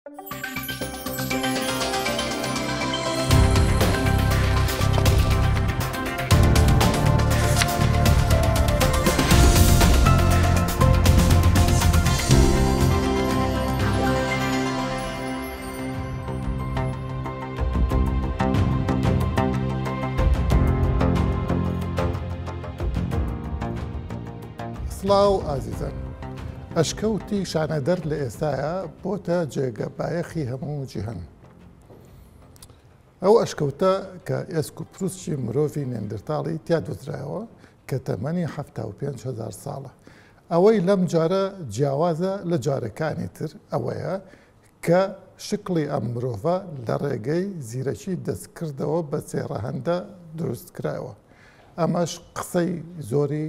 سڵاو ئازیزان. ئەشکەوتی شانەدەر لە ئێستایا بۆتە جێگە بایەخی هەموو جیهان. ئەو ئەشکەوتە کە ئێسک و پروسکی مرۆڤی نێندرتاڵی تیا دۆزرایەوە کە تەمەنی 75 هەزار ساڵە. ئەوەی لەم جارە جیاوازە لە جارەکانی تر ئەوەیە کە شکڵی ئەم مرۆڤە لە ڕێگەی زیرەکی دەستکردەوە بە سێ ڕەهەندە دروست کرایەوە. ئەمەش قسەی زۆری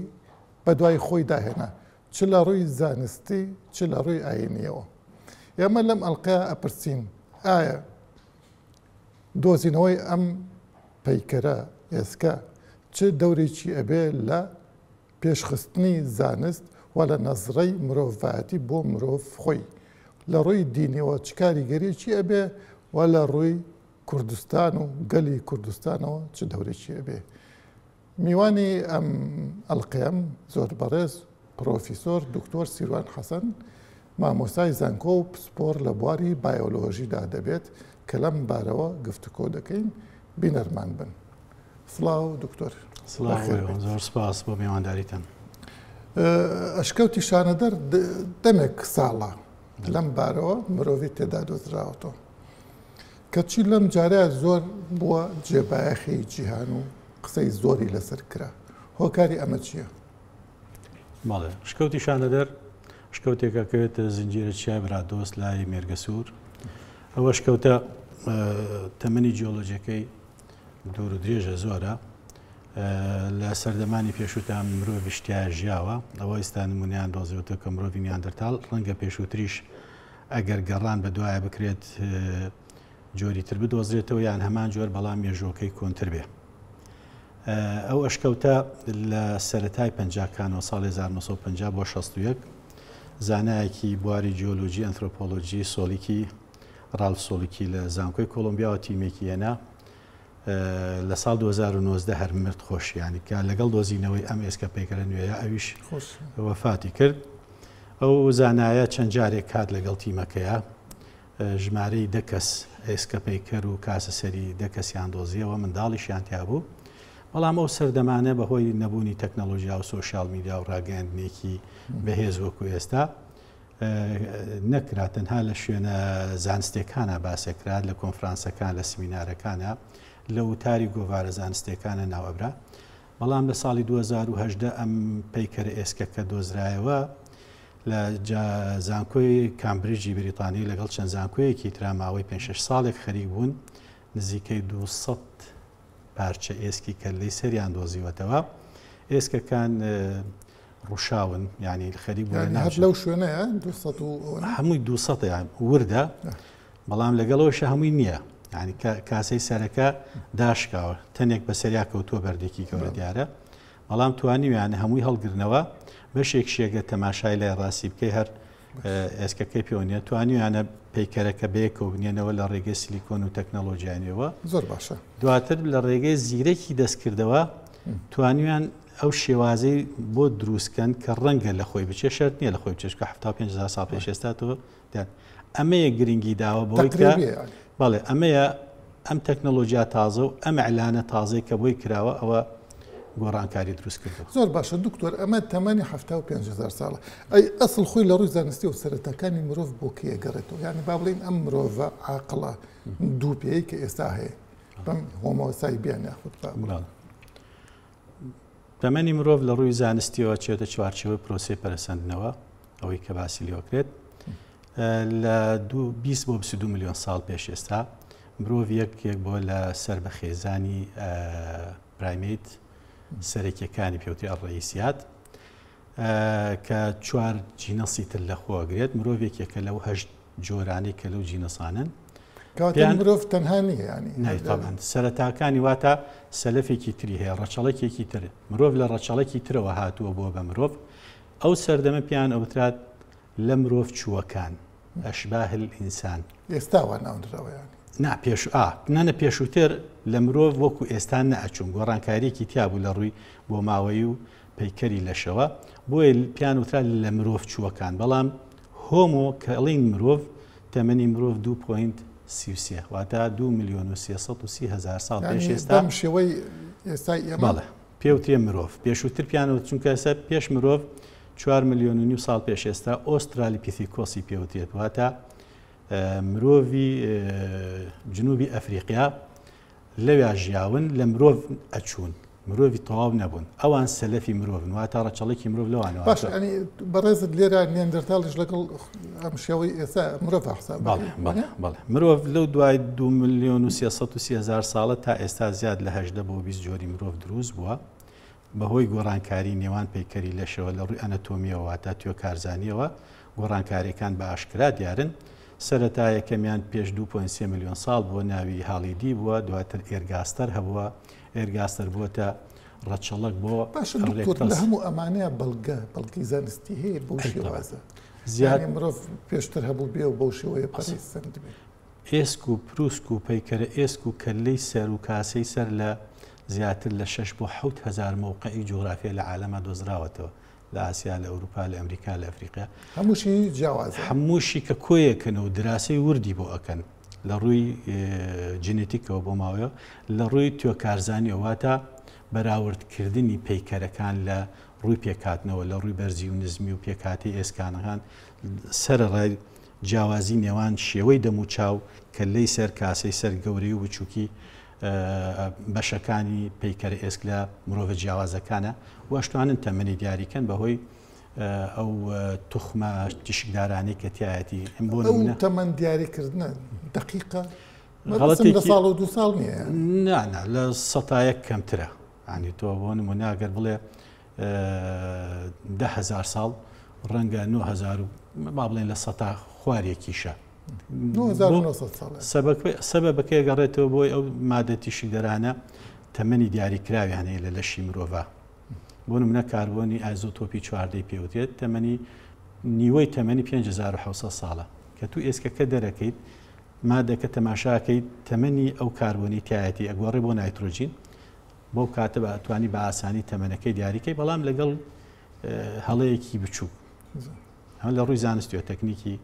بەدوای خۆیدا هێنا چ لە ڕووی زانستی چ لە ڕووی ئایینییەوە. ئێمە لەم ئەڵقەیە ئەپرسین ئایا دۆزینەوەی ئەم پەیکەرە ئێسکە چ دەورێکی ئەبێ لە پێشخستنی زانست و لە نەزڕەی مرۆڤایەتی بۆ مرۆڤ خۆی لە ڕووی دینیەوە چ کاریگەریەکی ئەبێ و لە ڕووی کوردستان و گەلی کوردستانەوە چ دەورێکی ئەبێ. میوانی ئەم ئەڵقەیەم زۆر بەڕێز پرۆفیسۆر دکتۆر سیروان حەسەن مامۆستای زانکۆ و پسپۆر لە بواری بایۆلۆژیدا دەبێت کە لەم بارەوە گفتوگۆ دەکەین بینەرمان بن. سڵاو دکتۆر. سڵاو زۆر سپاس بۆ میوانداریتان. ئەشکەوتی شانەدەر دەمێک ساڵە لەم بارەوە مرۆڤی تێدا دۆزراوەتەوە کەچی لەم جارە زۆر بووە جێبایەخی جیهان و قسەی زۆری لەسەر کرا هۆکاری ئەمە چییە؟ بەڵێ شکەوتی شانەدەر شکەوتێکە کەوێتە زنجیرە چیای برادۆست لای مێرگەسوور ئەوە شکەوتە تەمەنی جیۆلۆجیەکەی دوور و درێژە زۆرە لە سەردەمانی پێشووتا مرۆڤیش تیا ژیاوە ئەوە ئێستا نمونیان دۆزیوەتەوە کە مرۆڤی نیاندەرتاڵ ڕەنگە پێشووتریش ئەگەر گەڕان بە دوایە بکرێت جۆری تر بدۆزرێتەوە یان هەمان جۆر بەڵام مێژووەکەی کۆنتر بێ. ئەو ئەشکەوتە لە سەرەتای پەنجاکانەوە ساڵی 1950 بۆ 61 زانایەکی بواری جیۆلۆجی ئەنثرۆپۆلۆجی سۆلیکی ڕالف سۆلیکی لە زانکۆی کۆلۆمبیاوە تیمێکی هێنا لە ساڵ 2019 هەر مرد خۆشیانی کە لەگەڵ دۆزینەوەی ئەم ئێسکە پەیکەرە نوێیە ئەویش وەفاتی کرد ئەو زانایە چەند جارێک کات لەگەڵ تیمەکەیە ژمارەی دە کەس ئێسکە پەیکەر و کاسە سەری دە کەسیان دۆزیەوە منداڵیشیان تیا بوو بەڵام ئەو سەردەمانە بەهۆی نەبوونی تەکنەلۆژیا و سۆشیال میدیا و ڕاگەیاندنێکی بەهێز وەکو ئێستا نەکرا تەنها لە شوێنە زانستێکانە باسێکرا لە کۆنفرانسەکان لە سمینارەکانە لە وتاری گۆڤارە زانستێکانە ناوەبرا بەڵام لە ساڵی 2010 ئەم پەیکەرە ئێسکەکە دۆزرایەوە لە زانکۆی کامبریجی بریتانی لەگەڵ چەند زانکۆیەکی ترا ماوەی پێنج شەش ساڵێک خەریک بوون نزیکەی 200 پارچە ئێسکی کەللەی سەریان دۆزیوەتەوە ئێسکەکان ڕوشاون یعنی خەریک بوون هەر لەو شوێنەیە 200 و هەمووی 200 یان وردە بەڵام لەگەڵەوەش هەمووی نییە یعنی کاسەی سەرەکە داشکاوە تەنێک بەسەریا کەوتووە بەردێکی گەورە دیارە بەڵام توانیویانە هەمووی هەڵگرنەوە، بەشێک شێگە تەماشای لای ڕاستی بکەی هەر ئێسکەکەی پێوە نیە، توانیویانە پەیکەرەکە بەیەکەوە بنێنەوە لە ڕێگەی سلیکۆن و تەکنەڵۆجیانەوە. زۆر باشە. دواتر لە ڕێگەی زیرەکی دەستکردەوە توانیویان ئەو شێوازەی بۆ دروستکەن کە ڕەنگە لە خۆی بچێت، شەرت نییە لە خۆی بچێت، چونکە 75 هەزار ساڵ پێش ئێستا تۆ ئەمەیە گرنگی داوە بەوەی کە بەڵێ ئەمەیە ئەم تەکنەلۆژیا تازە و ئەم ئەلانە تازەی کە بۆی کراوە ئەوە گۆڕانکاری دروست کردو. زۆر باشە دکتۆر ئەمە تەمەنی 75 هەزار ساڵە ئەی ئەسڵ خۆی لە ڕووی زانستی و سەرەتاکانی مرۆڤ بۆ کێ ئەگەڕێتەوە یعنی با بڵێین ئەم مرۆڤە عاقڵە دوو پێی کە ئێستا هەیە بەم هۆمۆسایبیان یاخود با بڵێین. تەمەنی مرۆڤ لە ڕووی زانستیەوە چێتە چوارچێوەی پرۆسەی پەرەسەندنەوە ئەوەی کە باسی لێوەکرێت لە 20 بۆ 22 میلیۆن ساڵ پێش ئێستا مرۆڤ یەک یەک بۆ لە سەر بە خێزانی پرایمیت سەرەکیەکانی پێوتری ئەڕئیسیات کە چوار جینەسی تر لە خۆگرێت مرۆڤێکێکە لەو هەشت جۆرانەی کە لەو جینەسانەن. کەواتە مرۆڤ تەنها نییە یانی. نەی تەبعەن سەرەتاکانی واتە سەلەفێکی تری هەیە ڕەچەڵەکێکی تر مرۆڤ لە ڕەچەڵەکی ترەوە هاتووە بووە بە مرۆڤ ئەو سەردەمە پێیان ئەوترات لە مرۆڤ چووەکان. اشباه الانسان. ئێستا وا ناونراوە یانی. نا پێش ئا نەنە پێشووتر لە مرۆڤ وەکو ئێستا نەئەچوون گۆڕانکاریەکی تیا بوو لە ڕووی بۆماوەیی و پەیکەری لەشەوە بۆیە پیان وترا لە مرۆڤ چووەکان بەڵام هۆمۆ کە ئەڵێین مرۆڤ تەمەنی مرۆڤ 2.33 واتە 2 ملیۆن و 330 هەزار ساڵ پێش ئێستا بەم شێوەی ئێستای ئێمە بەڵێ پێوترێ مرۆڤ پێشووتر پیان وت چونکە ئێستا پێش مرۆڤ 4 ملیۆن و نیو ساڵ پێش ئێستا ئۆسترالیپیثیکۆسی پێوترێت واتە مرۆڤی جنوبی ئەفریقیا لەویا ژیاون لە مرۆڤ ئەچوون مرۆڤی تەواو نەبوون ئەوان سەلەفی مرۆڤن واتە ڕەچەڵێکی مرۆڤ لەوانەوە باش ئەنی بەڕێزت لێرە نیاندەرتاڵیش لەگەڵ ئەم شێوەی ئێستا مرۆڤ حساب بەڵێ بەڵێ بەڵێ مرۆڤ لەو دوای 2 ملیۆن و 330 هزار ساڵە تا ئێستا زیاد لە 18 بۆ 20 جۆری مرۆڤ دروست بووە بەهۆی گۆڕانکاری نێوان پەیکەری لەشەوە لە ڕووی ئەنەتۆمییەوە واتە توێکارزانییەوە گۆڕانکارییەکان بە ئاشکرا دیارن. سەرەتا یەکەمیان پێش دوو point سێ ملیۆن ساڵ بووە ناوی هالیدی بووە، دواتر ئێرگاستەر هەبووە، ئێرگاستەر بووەتە ڕەچەڵەک بۆ باشە دکتۆر لە ئەڕێکتەس. هەموو ئەمانەیە بەڵگە بەڵگەی زانستی هەیە بەو ئەی تەبعەن شێوازە زیاد یانی مرۆڤ پێشتر هەبوو بێ و بەو شێوەیە پەرەی سەندبێ؟ ئێسک و پروسک و پەیکەرە ئێسک و کەللەی سەر و کاسەی سەر لە زیاتر لە شەش بۆ 7000 مەوقعی جوغرافیا لە عالەما دۆزراوەتەوە، لە ئاسیا، لە ئەوروپا، لە ئەمریکا، لە ئەفریقیا. هەمووشی جیاوازە. هەمووشی کە کۆیەکەن و دراسەی وردی بۆ ئەکەن لە ڕووی جینێتیکەوە بۆ ماوەیە، لە ڕووی توێکارزانیەوە واتە بەراوردکردنی پەیکەرەکان لە ڕووی پێکهاتنەوە، لە ڕووی بەرزی و نزمی و پێکهاتەی ئێسکانەکان سەرەڕای جیاوازی نێوان شێوەی دەموچاو، کەللەی سەر، کاسەی سەر، گەورەی و بچووکی بەشەکانی پەیکەرە ئێسک لە مرۆڤە جیاوازەکانە و ئەشتوانن تەمەنی دیاریکەن بەهۆی ئەو توخمە تیشکدارانەی کە تایەتی بۆ ئەو تەمەن دیاریکردنە دقیقە غەڵەتێکی لە ساڵ و دو ساڵ نییە نا نا لە سەتایەک کەمترە ینی تۆ بۆ نمونە گەر بڵێ 10هزار ساڵ ڕەنگە 9000 با بڵێن لە سەتا خوارێکیشە سەبەبەکەی گەڕێتەوە بۆی ئەو مادە تیشکدەرانە تەمەنی دیاریکراویان هەیە لە لەشی مرۆڤ بۆ نمونە کاربۆنی ئایزۆتۆپی چواردەی پێوترێت تەمەنی نیوەی تەمەنی 5600 ساڵە کە تو ئێسکەکە دەرەکەیت مادەکە تەماشاکەیت تەمەنی ئەو کاربۆنی تایەتی ئەگۆڕێ بۆ نایترۆجین بەو کاتە بە ئەتوانی بە ئاسانی تەمەنەکەی دیاریکەی بەڵام لەگەڵ هەڵەیەکی بچووک ئەمە لە ڕووی زانستیەوە تەکنیکی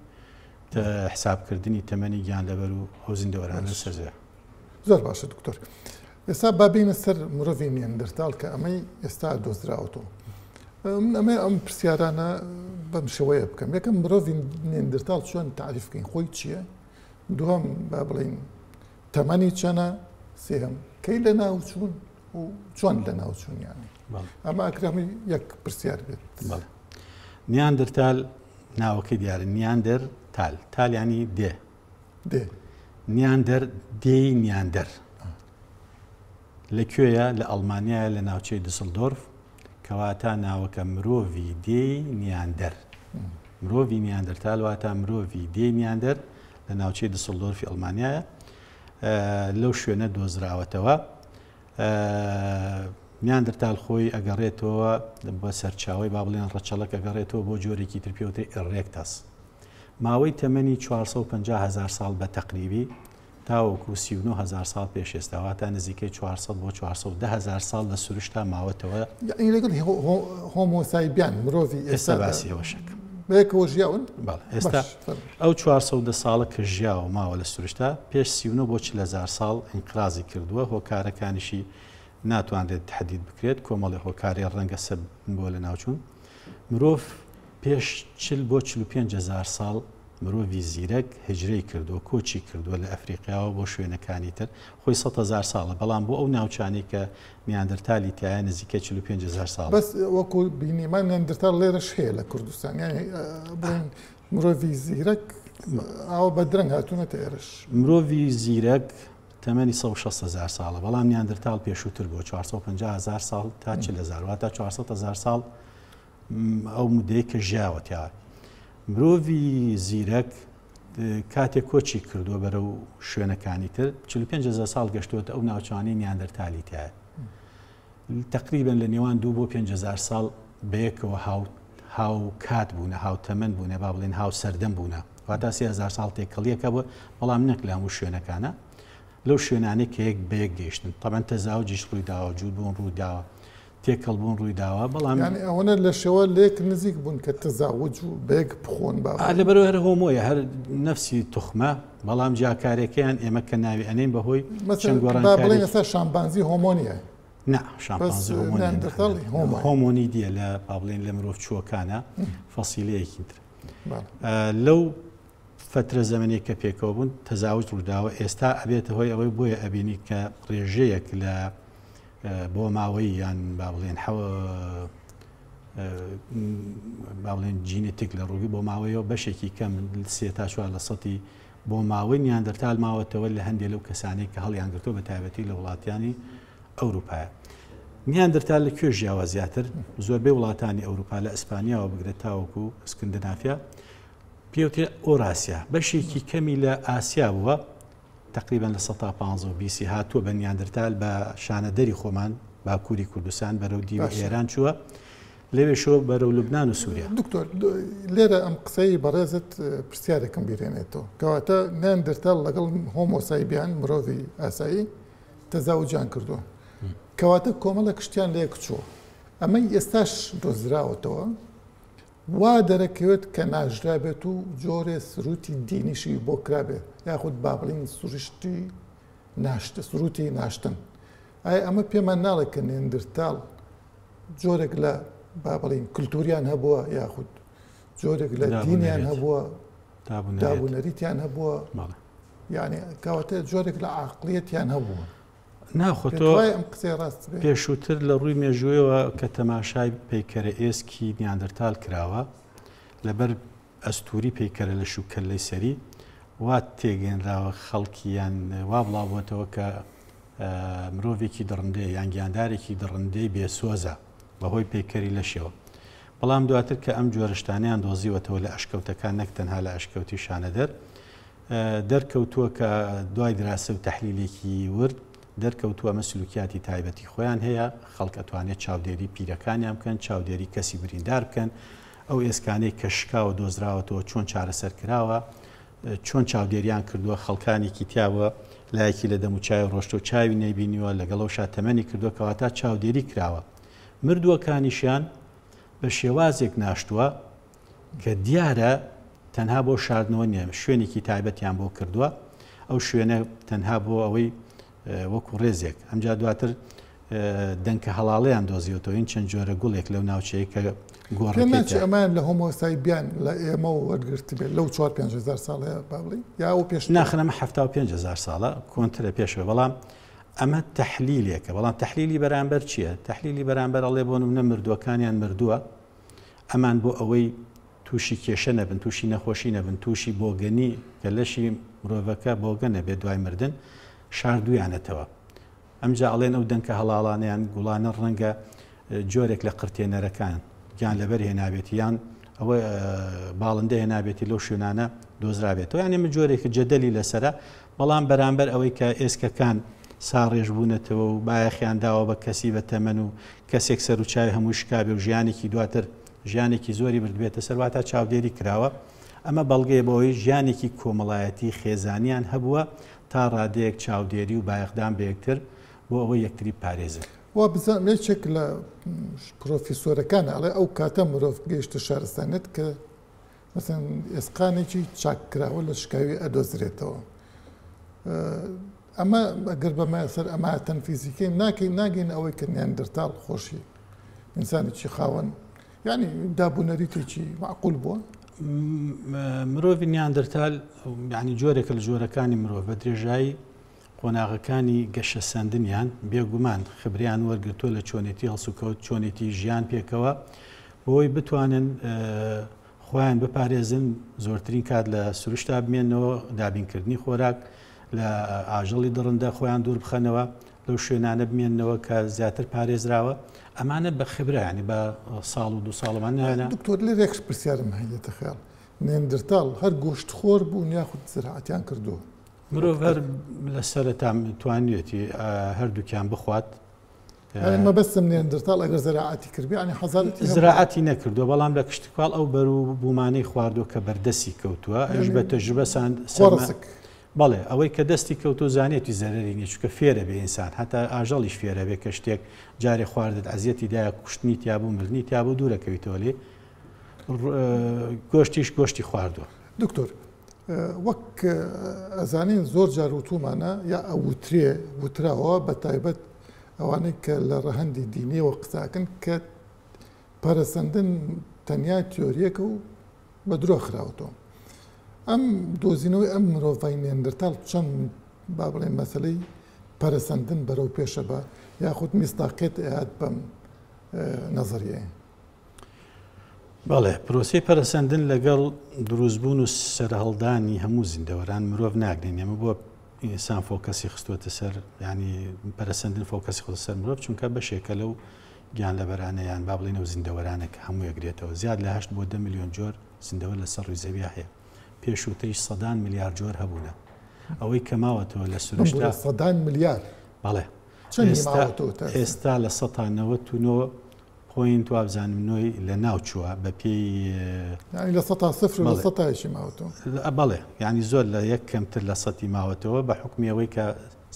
حسابکردنی تەمەنی گیانلەبەر و ئەو زیندەوەرانە سەر زەوی. زۆر باشە دکتۆر ئێستا با بینە سەر مرۆڤی نیاندرتاڵ کە ئەمەی ئێستا دۆزراوەتەوە من ئەمە ئەم پرسیارانە بەم شێوەیە بکەم یەکەم مرۆڤی نیاندرتاڵ چۆن تعریف بکەین خۆی چییە دووەم با بڵین تەمەنی چەنە سێهەم کەی لە ناوچوون و چۆن لە ناوچوون یانی ئەمە ئەکرەمی یەک پرسیار بێت بەڵێ نیاندرتال ناوەکەی دیارە نیاندەر تال تال ینی دێ دێ نیاندەر دێی نیاندەر لە کوێیە لە ئەڵمانیایە لە ناوچەی دوسلدۆرف کەواتە ناوەکە مرۆڤی دێی نیاندەر مرۆڤی نیاندەرتال واتە مرۆڤی دێی نیاندەر لە ناوچەی دوسلدۆرفی ئەڵمانیایە لەو شوێنە دۆزراوەتەوە نیاندرتال خۆی ئەگەڕێتەوە بە سەرچاوەی با بڵێن ڕەچەڵەک ئەگەڕێتەوە بۆ جۆرێکی تر پێوترێ ئێڕێکتەس. ماوەی تەمەنی 450 هەزار ساڵ بە تەقریبی تاوەکو 39 هەزار ساڵ پێش ئێستا واتە نزیکەی 400 بۆ 410 هەزار ساڵ لە سروشتا ماوەتەوە. یەعنی لەگەڵ هۆمۆسایبیان مرۆڤی ئێستا ئێستا باسی ئەوەشەکەم. بەیەکەوە ژیاون؟ بەڵێ ئێستا ئەو 410 ساڵە کە ژیاوە ماوە لە سروشتا پێش 39 بۆ 40 هەزار ساڵ ئینقرازی کردووە هۆکارەکانیشی ناتوانرێت تەحدید بکرێت، کۆمەڵێ هۆکاری ڕەنگە سەبەب بن بۆ لەناوچوون. مرۆڤ پێش 40 بۆ 45 هەزار ساڵ مرۆڤی زیرەک هجرەی کردووە، کۆچی کردووە لە ئەفریقیاوە بۆ شوێنەکانی تر، خۆی 100 هەزار ساڵە، بەڵام بۆ ئەو ناوچانەی کە نیاندرتالی تیایە نزیکەی 45 هەزار ساڵە. بەس وەکو بینیمان نیاندرتال لێرەش هەیە لە کوردستان، یانی بڵێن مرۆڤی زیرەک ئاوا بە درەنگ هاتوونەتە ئێرەش. مرۆڤی زیرەک تەمەنی 160 هەزار ساڵە، بەڵام نیاندرتاڵ پێشووتر بووە 450 هەزار ساڵ تا 40 هەزار، واتە 400 هەزار ساڵ ئەو مدەیە کە ژیاوە تیا. مرۆڤی زیرەک کاتێک کۆچی کردووە بەرەو شوێنەکانی تر 45 هەزار ساڵ گەشتووەتە ئەو ناوچانەی نیاندرتالی تایە. تقریبا لە نێوان 2 بۆ 5 هەزار ساڵ بەیەکەوە هاوکات بوونە، هاوتەمەن بوونە، با بڵێن هاوسەردەم بوونە. واتا 3000 ساڵ تێکەڵیەکە بووە بەڵام نەک لە هەموو شوێنەکانە لەو شوێنانەی کە یەک بە یەک گەیشتن تەبعەن تەزاوجیش ڕووی داوە جووت بوون ڕووی داوە تێکەڵ بوون ڕووی داوە بەڵام یانی ئەوەنە لە شێوە لێک نزیک بوون کە تەزاوج و بەیەک بخۆن با بڵێین. لەبەرئەوەی هەر هۆمۆیە هەر نەفسی توخمە بەڵام جیاکارێکەیان ئێمە کە ناوی ئەنێین بەهۆی چەند مەسەلەن با بڵێین گۆڕانکاریەکی ئێستا شامپانزی هۆمۆ نییە نا بەس شامپانزی هۆمۆ نییە نا نیاندرتاڵ هۆمۆیە. هۆمۆنیدیە لە با بڵێین لە مرۆڤ چووەکانە فەسیلەیەکی ترە بەڵێ. لەو فەترە زەمەنیەک کە پێکەوە بوون تەزاوج ڕووداوە ئێستا ئەبێتە هۆی ئەوەی بۆیە ئەبینی کە ڕێژەیەک لە بۆ ماوەی یان با بڵێن با بڵێن جینێتیک لە ڕووی بۆ ماوەیەوە بەشێکی کەم سێ تا چوار لە سەتی بۆ ماوەی نیاندەرتال ماوەتەوە لە هەندێک لەو کەسانەی کە هەڵیان گرتووە بە تایبەتی لە وڵاتیانی ئەوروپایە. نیاندرتال لە کوێ ژیاوە زیاتر زۆربەی وڵاتانی ئەوروپا لە ئیسپانیاوە بگرە تاوەکو ئسکندنافیا پێوترێ ئۆراسیا بەشێکی کەمی لە ئاسیا بووە تقریبا لە 15 و بیسی هاتووە بە نیاندرتال بە شانەدەری خۆمان باکووری کوردستان بەرەو دیوی ئێران چووە لەوێشەوە بەرەو لوبناان و سووریا. دکتۆر لێرە ئەم قسەی بەڕێزت پرسیارێکم بیرێنێتەوە کەواتە نیاندرتال لەگەڵ هۆمۆسایبیان مرۆڤی ئاسایی تەزاوجیان کردووە کەواتە کۆمەڵێک شتیان لەیەک چووە ئەمەی ئێستاش دۆزراوەتەوە وا دەرەکەوێت کە ناژرابێت و جۆرێ سروتی دینیشی بۆ کرابێت یاخود با بڵین سروشتی ناشت سروتی ناشتن ئایا ئەمە پێمان ناڵێ کە نێندرتاڵ جۆرێک لە با بڵین کللتوریان هەبووە یاخود جۆرێک لە دینیان هەبووە دابوونەریتیان هەبووە یعنی کەواتە جۆرێک لە عقلیەتیان هەبووە ناخۆ تۆ ئەم قسەی ڕاست بێ؟ پێشووتر لە ڕووی مێژوویەوە کە تەماشای پەیکەرە ئێسکی نیاندرتال کراوە لەبەر ئەستووری پەیکەرە لەش و کەللەی سەری وا تێگەنراوە خەڵکی یان وا بڵاوبووەتەوە کە مرۆڤێکی دڕندەیە یان گیاندارێکی دڕندەی بێسۆزە بەهۆی پەیکەری لەشیەوە بەڵام دواتر کە ئەم جۆرە شتانەیان دۆزیوەتەوە لە ئەشکەوتەکان نەک تەنها لە ئەشکەوتی شانەدەر دەرکەوتووە کە دوای دراسە و تەحلیلێکی ورد دەرکەوتووە ئەمە سلوکیاتی تایبەتی خۆیان هەیە، خەڵک ئەتوانێت چاودێری پیرەکانیان بکەن، چاودێری کەسی بریندار بکەن، ئەو ئێسکانەی کە شکاوە دۆزراوەتەوە چۆن چارەسەر کراوە، چۆن چاودێریان کردووە، خەڵکانێکی تیابووە لایەکی لە دەموچاوی ڕۆشتووە چاوی نەیبینیوە، لەگەڵ ئەوشا تەمەنی کردووە، کەواتە چاودێری کراوە. مردووەکانیشیان بە شێوازێک ناشتووە کە دیارە تەنها بۆ شاردنەوە نییە، شوێنێکی تایبەتیان بۆ کردووە، ئەو شوێنە تەنها بۆ ئەوەی وەکو ڕێزێک، ئەمجا دواتر دەنکە هەڵاڵەیان دۆزیوەتەوە، این چەند جۆرە گوڵێک لەو ناوچەیە کە گۆڕەکەی پێ ئەمەیان لە هۆمۆسایبیان لە ئێمە وەرگرتبێت لەو 4 5 هزار ساڵەیە با بڵێین یا ئەو پێش ناخن ئەمە 75 هزار ساڵە کۆنترە پێشەوە بەڵام ئەمە تەحلیلێکە بەڵام تەحلیلی بەرامبەر چییە؟ تەحلیلی بەرامبەر ئەڵێ بۆ نمونە مردووەکانیان مردووە ئەمان بۆ ئەوەی تووشی کێشە نەبن، تووشی نەخۆشی نەبن، تووشی بۆگەنی کە لەشی مرۆڤەکە بۆگەن ئەبێت دوای مردن، شاردوویانەتەوە. ئەمجا ئەڵێن ئەو دەنکە هەڵاڵانە یان گوڵانە ڕەنگە جۆرێک لە قرتێنەرەکان گیان لەبەر هێنابێتی یان ئەوە باڵندە هێنابێتی لەو شوێنانە دۆزرابێتەوە. یان ئێمە جۆرێک جەدەلی لەسەرە، بەڵام بەرامبەر ئەوەی کە ئێسکەکان ساڕێژ بوونەتەوە و بایەخیان داوە بە کەسی بە تەمەن و کەسێک سەر و چاوی هەمووی شکابێ و ژیانێکی دواتر ژیانێکی زۆری بردبێتە سەر واتا چاودێری کراوە ئەمە بەڵگەیە بۆ ئەوەی ژیانێکی کۆمەڵایەتی خێزانیان هەبووە تا ڕادەیەک چاودێری و بایەخدان بە یەکتر بۆ ئەوەی یەکتری بپارێزن. وا بزانم یەکێک لە پرۆفیسۆرەکان ئەڵێ ئەو کاتە مرۆڤ گەیشتە شارستانیەت کە مەسەن ئێسقانێکی چاککراوە لە شکاوی ئەدۆزرێتەوە ئەمە ئەگەر بەمە سەر ئەمە تەنفیزیکەی ناکەین ناگەین ئەوەی کە نیاندرتاڵ خۆشی ئینسانێکی خاوەن یعنی دابوونەریتێکی معقول بووە مرۆڤی نیاندرتال یعنی جۆرێکە لە جۆرەکانی مرۆڤ بە درێژایی قۆناغەکانی گەشەسەندنیان بێگومان خبریان وەرگتووە لە چۆنێتی هەڵسوکەوت چۆنێتی ژیان پێکەوە بۆی بتوانن خۆیان بپارێزن، زۆرترین کات لە سروشتا بمێننەوە، دابینکردنی خۆراک لە ئاژەڵی دڕندە خۆیان دوور بخەنەوە، لەو شوێنانە بمێننەوە کە زیاتر پارێزراوە، ئەمانە بە خبرە یانی بە ساڵ و دوو ساڵمان نایەنە. دکتۆر لێرە یەک پرسیارم هەیە دێتە خەیاڵ، نێندرتاڵ هەر گۆشتخۆر بوون یاخود زراعەتیان کردووە؟ مرۆڤ هەر لە سەرەتا توانیویەتی هەردووکیان بخوات. مەبەستم نێندرتاڵ ئەگەر زەراعەتی کردبێ یانی حەزارەتی هەبووە. زراعەتی نەکردووە بەڵام لە کشتوکاڵ ئەو بەر و بوومانەی خواردووە کە بەردەستی کەوتووە ئەویش بە تەجروبە سان سەرما خۆڕسک. بەڵێ ئەوەی کە دەستی کەوتووە زانیەتی زەرەری نیە چونکە فێرە بێ ئینسان هەتا ئاژەڵیش فێرە بێ کە شتێک جارێ خواردت ئەزیەتی دایە کوشتنی تیابوو مردنی تیابوو دوورەکەویتەوە لێ گۆشتیش گۆشتی خواردووە. دکتۆر وەک ئەزانین زۆر جار وتومانە یا ئەوترێ وتراوە بە تایبەت ئەوانەی کە لە ڕەهەندی دینیەوە قساکەن کە پەرەسەندن تەنیا تیۆریەکە و بە درۆ خراوەتەوە. ئەم دۆزینەوەی ئەم مرۆڤای نێندرتاڵ چەند با بڵێن مەسەلەی پەرەسەندن بەرەو پێشە بە یاخود میسداقیەت ئەیات بەم نەزەریەیە؟ بەڵێ، پرۆسەی پەرەسەندن لەگەڵ دروستبوون و سەرهەڵدانی هەموو زیندەوەران مرۆڤ ناگرین. ئێمە بۆ ئینسان فۆکەسی خستووەتە سەر، یانی پەرەسەندن فۆکەسی خستە سەر مرۆڤ، چونکە بەشێکە لەو گیانلەبەرانە یان با بڵێین ئەو زیندەوەرانە کە هەموو یەگرێتەوە. زیاد لە هەشت بۆ دە ملیۆن جۆر زیندەوەر لەسەر ڕووی زەویا هەیە. پێشووتریش سەدان ملیار جۆر هەبوونە. ئەوەی کە ماوەتەوە لە سروشتا. بمبورە سەدان ملیار؟ بەڵێ. چەندی ماوەتەوە تا ئێستا؟ ئێستا 99% point وابزانم نۆی لە ناو چووە بە پێی. یانی 0% و لە سەتایشی ماوەتەوە. بەڵێ یانی زۆر لە یەک کەمتر لە سەتی ماوەتەوە بە حوکمی ئەوەی کە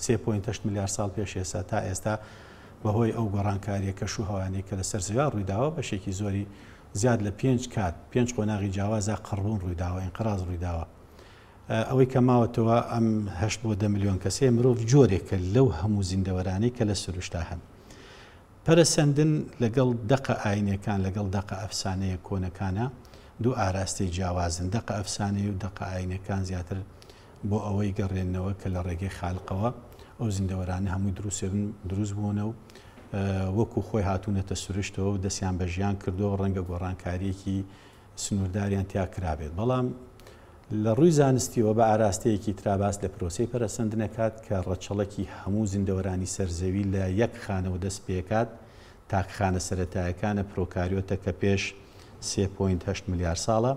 سێ point هەشت ملیار ساڵ پێش ئێستا تا ئێستا بە هۆی ئەو گۆڕانکاریە کەش و هەوانەی کە لەسەر زەویا ڕوویداوە بەشێکی زۆری زیاد لە پێنج کات پێنج قۆناغی جیاوازا قڕبوون ڕوویداوە ئینقراز ڕوویداوە ئەوەی کە ماوەتەوە ئەم هەشت بۆ دە ملیۆن کەسەیە مرۆڤ جۆرێکە لەو هەموو زیندەوەرانەی کە لە سروشتا هەن. پەرەسەندن لەگەڵ دەقە ئاینیەکان لەگەڵ دەقە ئەفسانەیە کۆنەکانا دوو ئاراستەی جیاوازن، دەقە ئەفسانەیی و دەقە ئاینیەکان زیاتر بۆ ئەوەی گەڕێنەوە کە لە ڕێگەی خالقەوە ئەو زیندەوەرانە هەمووی دروست بوونە و وەکو خۆی هاتوونەتە سروشتەوە و دەستیان بە ژیان کردووە و ڕەنگە گۆڕانکارییەکی سنوورداریان تیا کرابێت، بەڵام لە ڕووی زانستیەوە بە ئاراستەیەکی ترا باس لە پرۆسەی پەرەسەندن ئەکات کە ڕەچەڵەکی هەموو زیندەوەرانی سەر زەوی لە یەک خانەوە دەست پێکات، تاک خانە سەرەتایەکانە پرۆکاریۆتە کە پێش سێ point هەشت ملیار ساڵە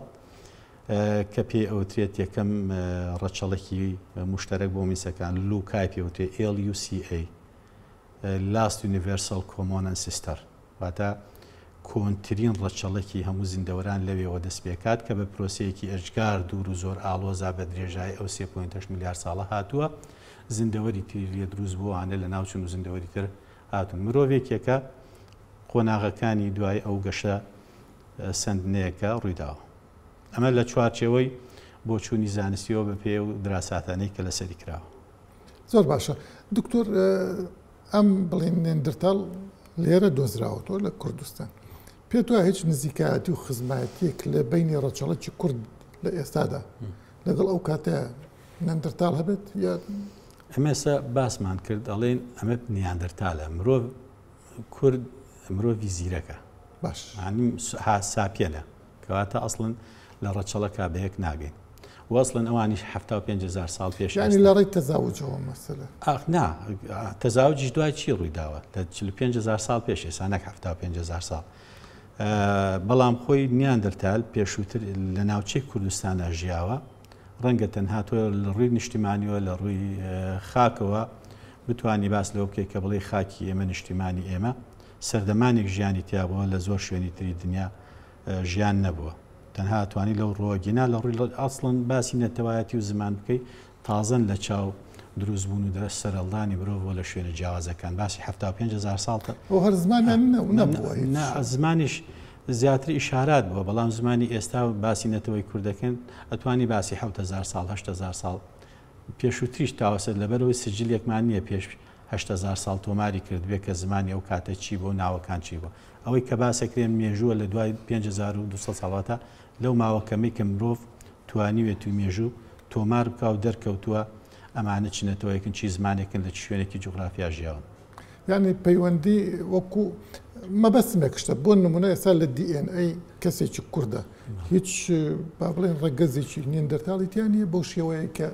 کە پێی ئەوترێت یەکەم ڕەچەڵەکی موشتەرەک بۆ میسەکان لوکای پێوترێت LUCA Last Universal Common Ancestor واتە کۆنترین ڕەچەڵەکی هەموو زیندەوەران لەوێوە دەست پێکات کە بە پرۆسەیەکی ئێجگار دوور و زۆر ئاڵۆزا بە درێژایی ئەو سێ point هەشت ملیار ساڵە هاتووە زیندەوەری تری لێ دروست بووە ئەوانە لەناوچوون و زیندەوەری تر هاتوون مرۆڤ یەکێکە قۆناغەکانی دوای ئەو گەشە سەندنەیەکە ڕوویداوە ئەمە لە چوارچێوەی بۆچوونی زانستیەوە بە پێی ئەو دراساتانەی کە لەسەری کراوە. زۆر باشە دکتۆر ئەم بڵێن نێندرتاڵ لێرە دۆزراوەتەوە لە کوردستان. پێت وایە هیچ نزیکایەتی و خزمایەتیەک لە بەینی ڕەچەڵەکی کورد لە ئێستادا لەگەڵ ئەو کاتە نەندرتاڵ هەبێت یا ئەمە ئێستا باسمان کرد ئەڵێن ئەمە نیاندرتالە مرۆڤ کورد مرۆڤی زیرەکە باش ساپیەنە کەواتە ئەسڵن لە ڕەچەڵەکا بە یەک ناگەین و ئەسڵەن ئەوانیش 75 هزار ساڵ پێش یانی لە ڕێی تەزاوجەوە مەسەلە ئاخ نا تەزاوجیش دوای چی ڕووی داوە لە 45 هزار ساڵ پێش ئێستا نەک 75 هزار ساڵ بەڵام خۆی نیاندرتال پێشووتر لە ناوچەی کوردستانە ژیاوە ڕەنگە تەنها تۆ لە ڕووی نیشتیمانیەوە لە ڕووی خاکەوە بتانی باس لەوە بکەیت کە بڵێ خاکی ئێمە نیشتیمانی ئێمە سەردەمانێک ژیانی تیا بووە لە زۆر شوێنی تری دنیا ژیان نەبووە تەنها توانی لەو ڕووە گینا لە ڕووی ئەسڵەن باسی نەتەوایەتی و زمان بکەی تازەن لە چاو دروست بوون و دەست سەرەڵدانی مرۆڤ لە شوێنە جیاوازەکان باسی 75 هزار ساڵ ئەو هەر زمانیان نەبووە نا زمانیش زیاتر ئیشارات بووە بەڵام زمانی ئێستا باسی نەتەوەی کوردەکەن ئەتوانی باسی 7000 ساڵ 8000 ساڵ پێشووتریش تاوەسەر لەبەرەوەی سجلێکمان نییە پێش 8000 ساڵ تۆماری کردبێ کە زمانی ئەو کاتە چی بوو ناوەکان چی بوو ئەوەی کە باسەکرێ مێژووە لە دوای 5200 ساڵ واتە لەو ماوە کەمەی کە مرۆڤ توانیوێتی مێژوو تۆمار بکا و دەرکەوتووە ئەمانە چ نەتەوەیەکن چی زمانێکن لە چ شوێنێکی جوغرافیا ژیاون. یانی پەیوەندی وەکو مەبەستم یەک شتە بۆ نمونە ئێستا لە دی ئێن ئەی کەسێکی کوردە هیچ با بڵێن ڕەگەزێکی نیندەرتاڵی تیا نییە بەو شێوەیە کە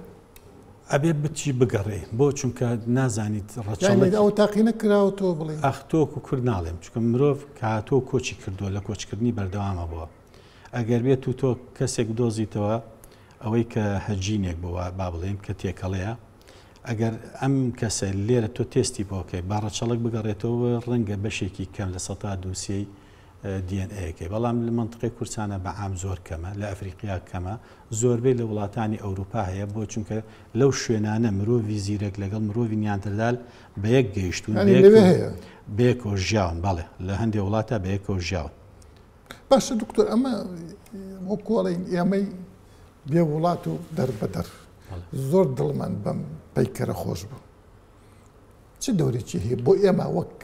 ئەبێ بچی بگەڕێی بۆ چونکە نازانیت ڕەچەڵەک ئەوە تاقی نەکراوە تۆ بڵێ ئەخ تۆکو کورد ناڵێم چونکە مرۆڤ کە هاتووە کۆچی کردووە لە کۆچکردنی بەردەوامە بووە ئەگەر بێت و تۆ کەسێک دۆزیتەوە ئەوەی کە هەجینێک بووە با بڵێن کە تێکەڵەیە. ئەگەر ئەم کەسە لێرە تۆ تێستی بۆ کەی با ڕەچەڵەک بگەڕێتەوە ڕەنگە بەشێکی کەم لە سەتا دووسێی DNA ەکەی بەڵام لە مەنتقەی کوردستانە بە عام زۆر کەمە لە ئەفریقیا کەمە زۆربەی لە وڵاتانی ئەوروپا هەیە بۆ چونکە لەو شوێنانە مرۆڤی زیرەک لەگەڵ مرۆڤی نیاندەردال بە یەک گەیشتوون بەیەکەوە ژیاون بەڵێ لە هەندێک وڵاتە بەیەکەوە ژیاون. باشە دکتۆر ئەمە وەکۆڵین ئێمەی بێ وڵات و دەربەدەر زۆر دڵمان بەم پەیکەرە خۆش بوو چ دەورێکی هەیە بۆ ئێمە وەک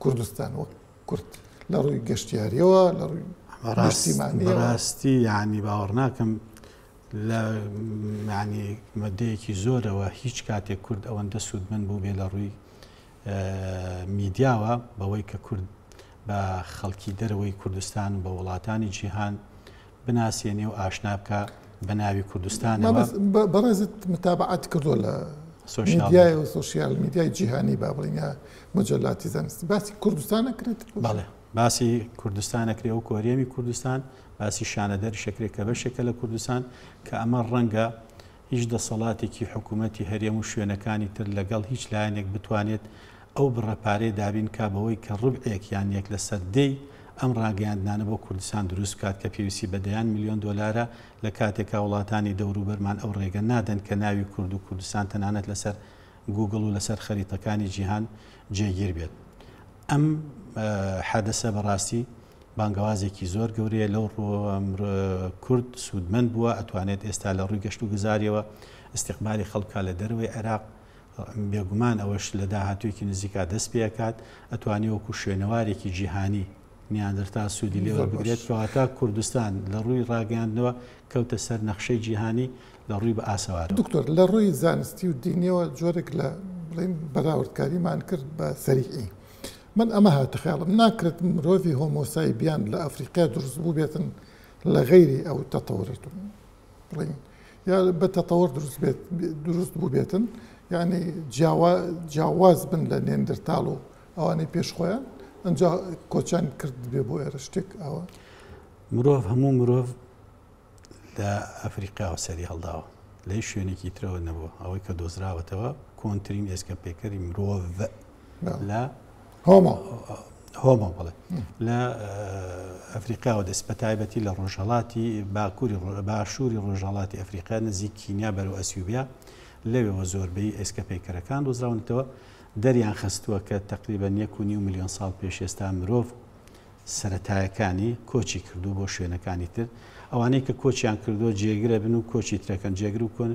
کوردستان وەک کورد لە ڕووی گەشتیاریەوە لە ڕووی ڕاستی یعنی باوەڕ ناکەم لە ینی مەدەیەکی زۆرەوە هیچ کاتێک کورد ئەوەندە سوودمەند بوو بێ لە ڕووی میدیاوە بەوەی کە کورد بە خەڵکی دەرەوەی کوردستان و بە وڵاتانی جیهان بناسێنێ و ئاشنا بکا بە ناوی کوردستانەوە. بەڕێزت متابعەت کردووە لە میدیای و سۆشیال میدیای جیهانی با بڵێین یا مجەلاتی زانستی باسی کوردستان ئەکرێت؟ بەڵێ باسی کوردستان ئەکرێ و کۆریەمی کوردستان باسی شانەدەریش ئەکرێ کە بەشێکە لە کوردستان کە ئەمە ڕەنگە هیچ دەسەڵاتێکی حکوومەتی هەرێم و شوێنەکانی تر لەگەڵ هیچ لایەنێک بتوانێت ئەو بڕە پارەیە دابین کا بەوەی کە ڕوبعێک یان یەک لەسەر دەی ئەم ڕاگەیاندنانە بۆ کوردستان دروست بکات کە پێویستی بە دەیان ملیۆن دۆلارە لە کاتێکا وڵاتانی دەوروبەرمان ئەو ڕێگە نادەن کە ناوی کورد و کوردستان تەنانەت لەسەر گوگڵ و لەسەر خەریتەکانی جیهان جێگیر بێت. ئەم حەدەسە بەڕاستی بانگەوازێکی زۆر گەورەیە لەو ڕووەوە کورد سوودمەند بووە ئەتوانێت ئێستا لە ڕووی گەشت و گوزاریەوە ئیستیقبالی خەڵک بکات لە دەرەوەی عێراق بێگومان ئەوەش لە داهاتوویەکی نزیکا دەست پێکات ئەتوانی وەکو شوێنەوارێکی جیهانی نیاندرتال سوودی لێ وەربگرێت کەواتە کوردستان لە ڕووی ڕاگەیاندنەوە کەوتە سەر نەخشەی جیهانی لە ڕووی بە ئاسەوارەوە. دکتۆر لە ڕووی زانستی و دینیەوە جۆرێک لە بڵێین بەراوردکاریمان کرد بە سەریعی من ئەمە هاتە خەیاڵم ناکرێت مرۆڤی هۆمۆسایبیان لە ئەفریقیا دروست بووبێتن لە غەیری ئەو تەتەورە بڵێین یا بە تەتەوەر دروست بێت دروست بووبێتن یعنی جیاواز بن لە نێندرتاڵ و ئەوانەی پێش خۆیان ئەجا کۆچان کرد بێ بۆ ئێرە شتێک ئەوە مرۆڤ هەموو مرۆڤ لە ئەفریقاوە سەری هەڵداوە لە هیچ شوێنێکی ترەوە نەبووە ئەوەی کە دۆزراوەتەوە کۆنترین ئێسکە پێکەری مرۆڤ لە هۆمۆ هۆمۆ بڵێ لە ئەفریقاوە دەست بە تایبەتی لە ڕۆژهڵاتی باکووری باشووری ڕۆژهڵاتی ئەفریقا نزیک کینیا بەرەو ئەسیوبیا لەوێوە زۆربەی ئێسکە پەیکەرەکان دۆزراونەتەوە دەریان خستووە کە تقریبا 1.5 میلیۆن ساڵ پێش ئێستا مرۆڤ سەرەتایەکانی کۆچی کردوو بۆ شوێنەکانی تر ئەوانەی کە کۆچیان کردووە جێگرە بن و کۆچی ترەکەن جێگر و کۆن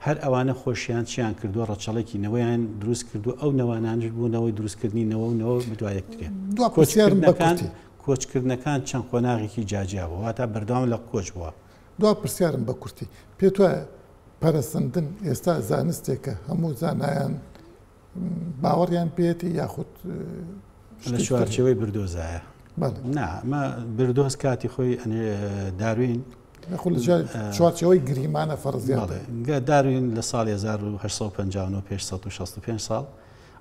هەر ئەوانە خۆشیان چیان کردووە ڕەچەڵێکی نەوەیان دروست کردو ئەو نەوانانش بوونەوەی دروستکردنی نەوە و نەوە بدوای یەکترێ دوا پرسیارم بە کورتی. کۆچکردنەکان چەند قۆناغێکی جیاجیا بووە واتا بەردەوام لە کۆچ بووە. دوا پرسیارم بە کورتی پێت وایە پەرەسەندن ئێستا زانستێکە هەموو زانایان باوەڕیان پێیەتی یاخود لە چوارچێوەی بردۆزایە نا ئەمە بردۆز کاتی خۆی داروین چوارچەوەی گریمانە فەرزیان داروین لە ساڵ 1959 پێش 165 ساڵ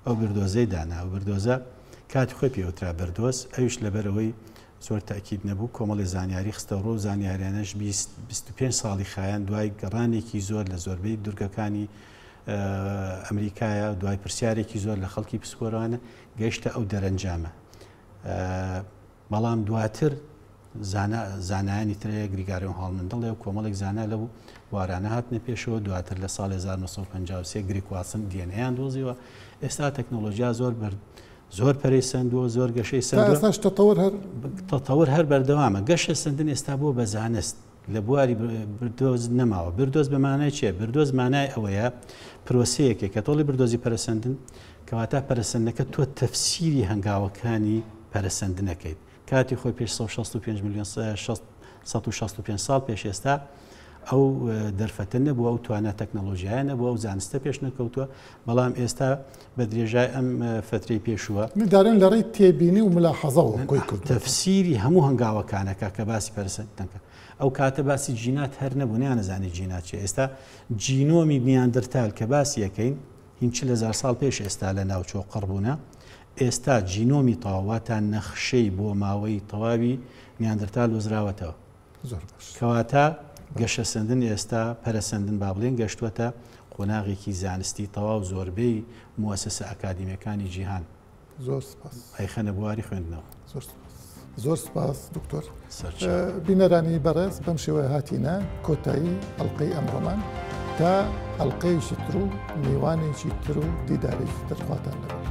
ئەو بردۆزەی دانا و بردۆزە کاتی خۆی پێوترا بردۆز ئەویش لەبەرەوەی زۆر تاکیید نەبوو کۆمەڵی زانیاری خستە ڕوو زانیاریانەش 25 ساڵی خایەن دوای گەڕانێکی زۆر لە زۆربەی دورگەکانی ئەمریکایە دوای پرسیارێکی زۆر لە خەڵکی پسپۆرانە گەیشتە ئەو دەرەنجامە بەڵام دواتر زانایانی ترەیە گریگاریۆن هاڵمندڵێ و کۆمەڵێک زانا لەو بوارانە هاتنە پێشەوە دواتر لە ساڵی 1953 گریک واتسن DNA یان دۆزیوە ئێستا تەکنۆلۆژیا زۆر بەر زۆر پەرەی سەندووە زۆر گەشەی سەندووە تەتەور هەر تەتەور هەر بەردەوامە گەشە سەندن ئێستا بووە بە زانست لە بواری بردۆز نەماوە. بردۆز بە مانای چیە؟ بردۆز مانای ئەوەیە پرۆسەیەکێک کە تۆڵی بردۆزی پەرەسەندن، کەواتە پەرەسەندنەکە تۆ تەفسیری هەنگاوەکانی پەرەسەندنەکەیت. کاتی خۆی پێش 165 ملیۆن 165 ساڵ پێش ئێستا ئەو دەرفەتە نەبووە، ئەو توانا تەکنەلۆژیایە نەبووە، ئەو زانستە پێش نەکەوتووە، بەڵام ئێستا بە درێژای ئەم فترەی پێشووە دارن لە ڕێی تێبینی و ملاحەزەوە کۆی کردووە. تەفسیری هەموو هەنگاوەکانەکە کە باسی پەرەسەندنەکە ئەو کاتە باسی جینات هەر نەبوو نیانەزانی جینات چیە ئێستا جینۆمی نیاندرتال کە باسی ئەکەین هین 40 هەزار ساڵ پێش ئێستا لە ناوچۆ قڕ بوونە ئێستا جینۆمی تەواو واتە نەخشەی بۆ ماوەی تەواوی نیاندرتال دۆزراوەتەوە زۆر باش. کەواتە گەشەسەندن ئێستا پەرەسەندن با بڵێن گەشتووەتە. قۆناغێکی زانستی تەواو زۆربەی موەسەسە ئەکادیمیەکانی جیهان زۆر سپاس ئەیخەنە بواری خوێندنەوە. زۆر سپاس. زۆر سپاس دکتۆر. سەرچاو. بینەرانی بەڕێز بەم شێوەیە هاتینە کۆتایی ئەڵقەی ئەمڕۆمان تا ئەڵقەیەکی تر و میوانێکی تر و دیدارێکی تر خواتان لەگەڵ.